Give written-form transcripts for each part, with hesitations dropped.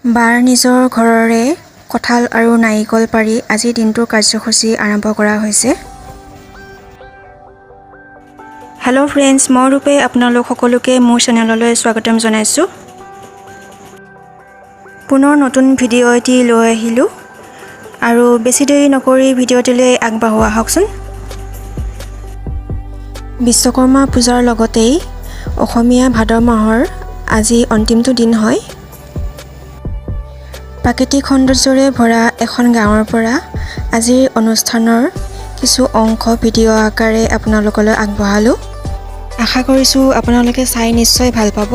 বাৰ নিজৰ ঘৰৰে কঁঠাল আৰু নাৰিকল পাৰি আজিৰ দিনটোৰ কাৰ্যসূচী আৰম্ভ কৰা হৈছে। হেল্ল' ফ্ৰেণ্ডছ, মই ৰূপে আপোনালোক সকলোকে মোৰ চেনেললৈ স্বাগতম জনাইছোঁ। পুনৰ নতুন ভিডিঅ' এটি লৈ আহিলোঁ আৰু বেছি দেৰি নকৰি ভিডিঅ'টিলৈ আগবাঢ়ো আহকচোন। বিশ্বকৰ্মা পূজাৰ লগতেই অসমীয়া ভাদ মাহৰ আজি অন্তিমটো দিন হয়। প্ৰাকৃতিক সৌন্দৰ্যৰে ভৰা এখন গাঁৱৰ পৰা আজিৰ অনুষ্ঠানৰ কিছু অংশ ভিডিঅ' আকাৰে আপোনালোকলৈ আগবঢ়ালোঁ। আশা কৰিছোঁ আপোনালোকে চাই নিশ্চয় ভাল পাব।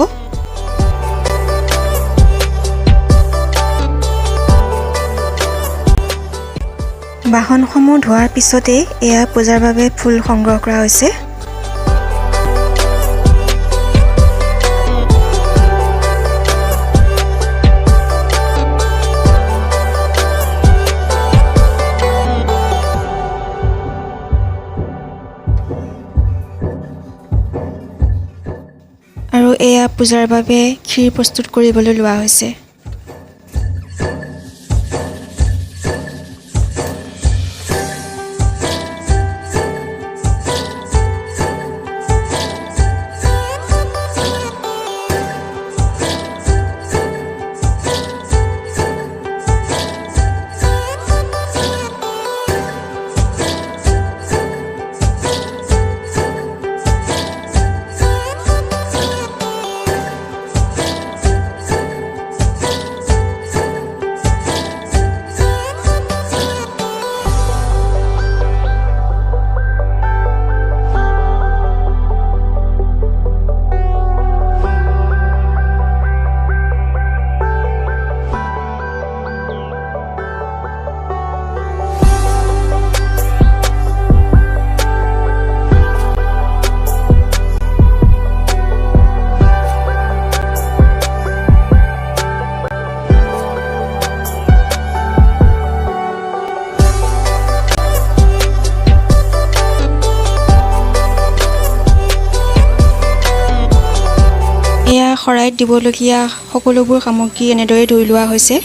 বাহনসমূহ ধোৱাৰ পিছতেই এয়া পূজাৰ বাবে ফুল সংগ্ৰহ কৰা হৈছে। আৰু এয়া পূজাৰ বাবে ক্ষীৰ প্ৰস্তুত কৰিবলৈ লোৱা হৈছে। এয়া শৰাইত দিবলগীয়া সকলোবোৰ সামগ্ৰী এনেদৰে ধুই লোৱা হৈছে।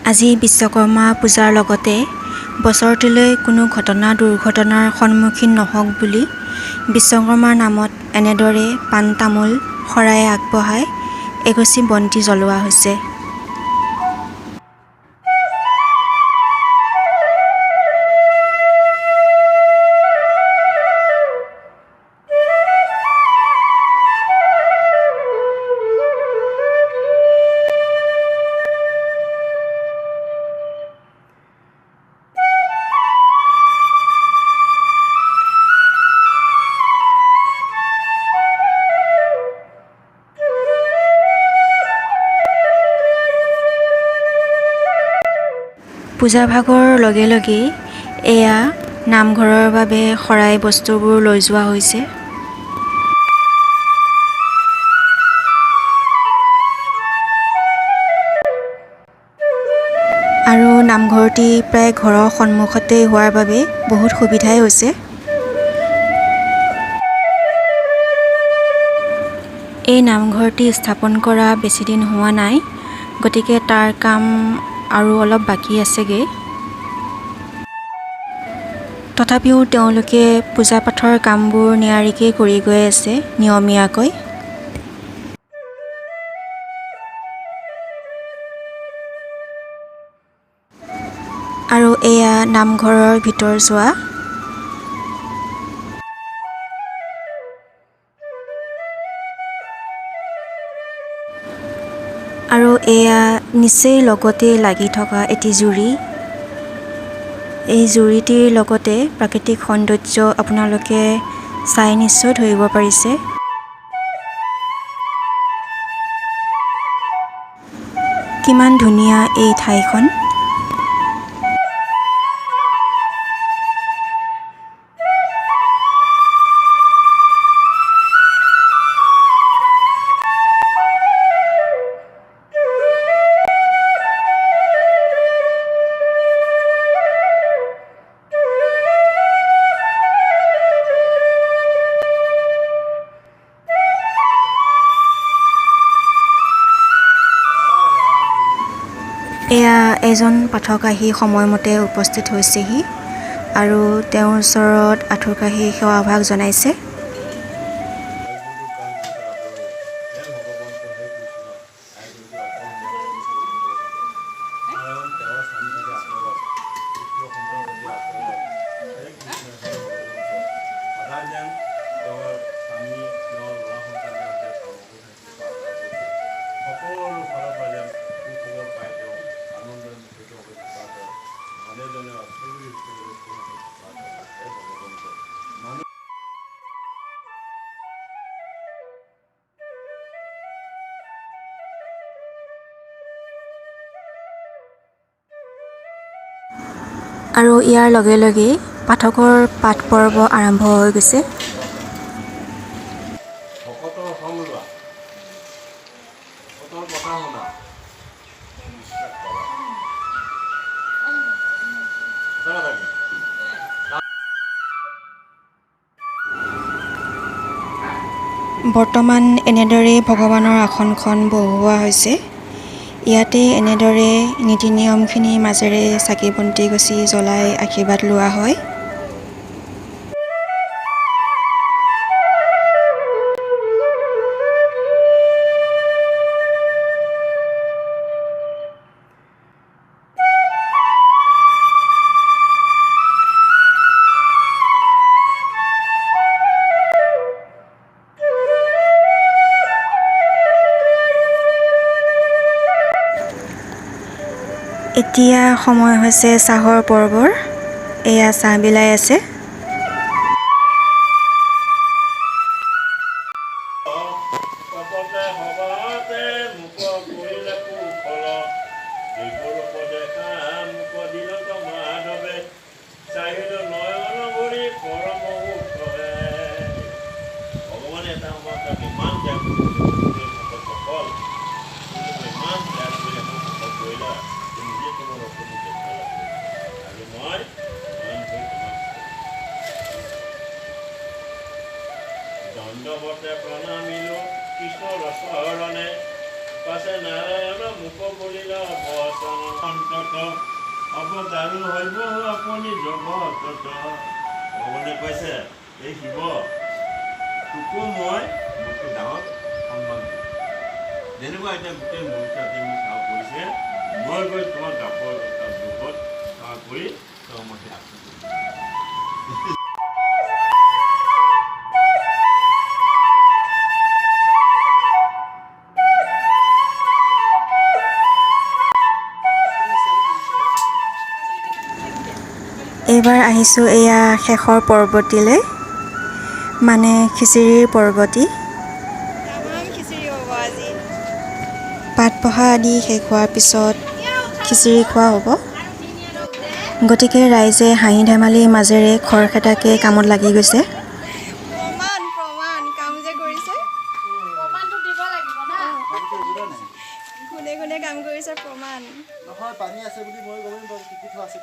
আজি বিশ্বকৰ্মা পূজাৰ লগতে বছৰটোলৈ কোনো ঘটনা দুৰ্ঘটনাৰ সন্মুখীন নহওক বুলি বিশ্বকৰ্মাৰ নামত এনেদৰে পাণ তামোল শৰাই আগবঢ়াই এগছি বন্তি জ্বলোৱা হৈছে। পূজা ভাগৰ লগে লগেই এয়া নামঘৰৰ বাবে শৰাই বস্তুবোৰ লৈ যোৱা হৈছে। আৰু নামঘৰটি প্ৰায় ঘৰৰ সন্মুখতেই হোৱাৰ বাবে বহুত সুবিধাই হৈছে। এই নামঘৰটি স্থাপন কৰা বেছিদিন হোৱা নাই, গতিকে তাৰ কাম আৰু অলপ বাকী আছেগৈ। তথাপিও তেওঁলোকে পূজা পাঠৰ কামবোৰ নিয়াৰিকৈ কৰি গৈ আছে নিয়মীয়াকৈ। আৰু এয়া নামঘৰৰ ভিতৰ চোৱা। আৰু এয়া নিচেই লগতে লাগি থকা এটি জুৰি। এই জুৰিটিৰ লগতে প্ৰাকৃতিক সৌন্দৰ্য আপোনালোকে চাই নিশ্চয় ধৰিব পাৰিছে। কিমান ধুনীয়া এই ঠাইখন। এয়া এজন পাঠক আহি সময়মতে উপস্থিত হৈছেহি আৰু তেওঁৰ ওচৰত আঁঠুকাঢ়ি সেৱাভাগ জনাইছে। আৰু ইয়াৰ লগে লগেই পাঠকৰ পাঠ পৰ্ব আৰম্ভ হৈ গৈছে। ভকতৰ সং লোৱা, ভকতৰ কথা শুনা, বিশ্বাস কৰা। সঁচা কথা কি? বৰ্তমান এনেদৰেই ভগৱানৰ আসনখন বহুওৱা হৈছে। ইয়াতে এনেদৰে নীতি নিয়মখিনিৰ মাজেৰে চাকি বন্তি গছি জ্বলাই আশীৰ্বাদ লোৱা হয়। এতিয়া সময় হৈছে চাহৰ পৰ্বৰ। এয়া চাহ বিলাই আছে। কপটে সবাতে মোক কৰিলে কুশল, যিবোৰ উপদেশা মোক দিলত মাধৱে, চাহিল নয়ন ভৰি পৰম সুখে। ভগৱানে এটা সময়ত তাক ইমান ত্যাগ কৰিলে, ভকতসকল, তুমি ইমান ত্যাগ কৰি মোক সফল কৰিলা, তুমি নিজে তোমাৰ ৰূপটো মোক দেখুৱালা আৰু মই নয়ন ভৰি তোমাক দণ্ডৱতে প্ৰণামিলো কৃষ্ণৰ চৰণে। পাছে নাৰায়ণ মোক বুলিল বচন, অন্তত অৱতাৰো হৈব আপুনি জগতত। ভগৱানে কৈছে, এই শিৱ, তোকো মই মোতকৈ ডাঙৰ সন্মান দিম। যেনেকুৱা এতিয়া গোটেই মনুষ্য জাতি মোক সেৱা কৰিছে, মই গৈ তোমাৰ দাপৰ যুগত সেৱা কৰি তেওঁ মই সেই আসন কৰিম। এইবাৰ আহিছোঁ এয়া শেষৰ পৰ্বটিলৈ, মানে খিচিৰিৰ পৰ্বটি। পাত পঢ়া আদি শেষ হোৱাৰ পিছত খিচিৰি খোৱা হ'ব। গতিকে ৰাইজে হাঁহি ধেমালিৰ মাজেৰে খৰখেদাকৈ কামত লাগি গৈছে। প্ৰমাণ প্ৰমাণ কাম যে কৰিছে, প্ৰমাণটো দিব লাগিব না। কোনে কোনে কাম কৰিছে প্ৰমাণ। নহয়, পানী আছে বুলি মই গমেই নাপাওঁ, টিপি থোৱা আছে।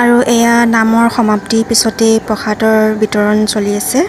আৰু এয়া নামৰ সমাপ্তিৰ পিছতেই প্ৰসাদৰ বিতৰণ চলি আছে।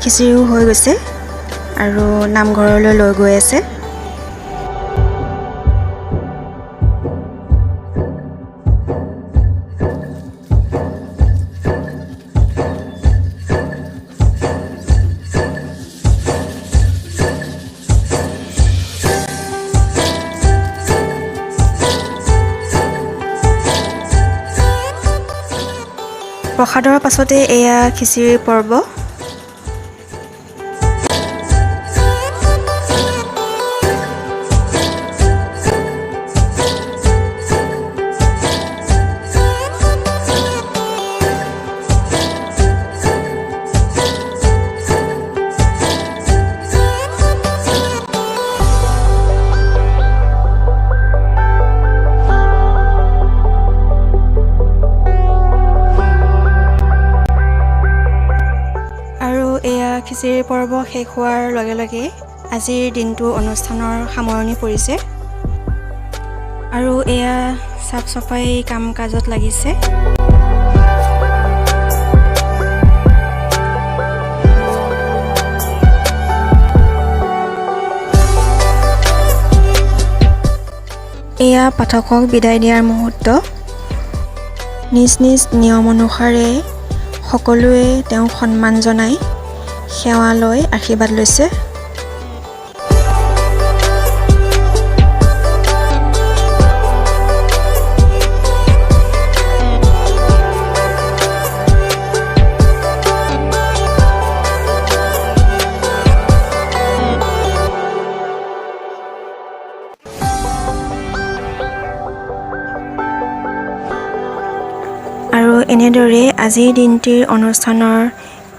খিচিৰিও হৈ গৈছে আৰু নামঘৰলৈ লৈ গৈ আছে। প্ৰসাদৰ পাছতে এয়া খিচিৰিৰ পৰ্ব। খিচিৰিৰ পৰ্ব শেষ হোৱাৰ লগে লগে আজিৰ দিনটো অনুষ্ঠানৰ সামৰণি পৰিছে আৰু এয়া চাফ চাফাই কাম কাজত লাগিছে। এয়া পাঠকক বিদায় দিয়াৰ মুহূৰ্ত। নিজ নিজ নিয়ম অনুসাৰে সকলোৱে তেওঁক সন্মান জনাই সেৱা লৈ আশীৰ্বাদ লৈছে। আৰু এনেদৰে আজিৰ দিনটিৰ অনুষ্ঠানৰ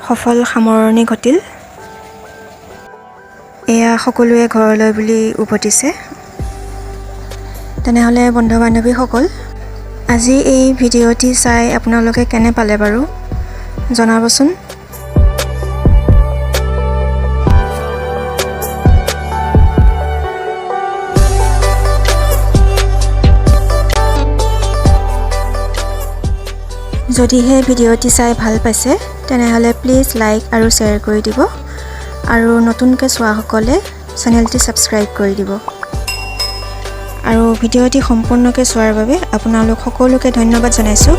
সফল সামৰণি ঘটিল। এয়া সকলোৱে ঘৰলৈ বুলি উভতিছে। তেনেহ'লে বন্ধু বান্ধৱীসকল, আজি এই ভিডিঅ'টি চাই আপোনালোকে কেনে পালে বাৰু জনাবচোন। যদিহে ভিডিঅ'টি চাই ভাল পাইছে তেনেহ'লে প্লিজ লাইক আৰু শ্বেয়াৰ কৰি দিব আৰু নতুনকৈ চোৱাসকলে চেনেলটি ছাবস্ক্ৰাইব কৰি দিব। আৰু ভিডিঅ'টি সম্পূৰ্ণকৈ চোৱাৰ বাবে আপোনালোক সকলোকে ধন্যবাদ জনাইছোঁ।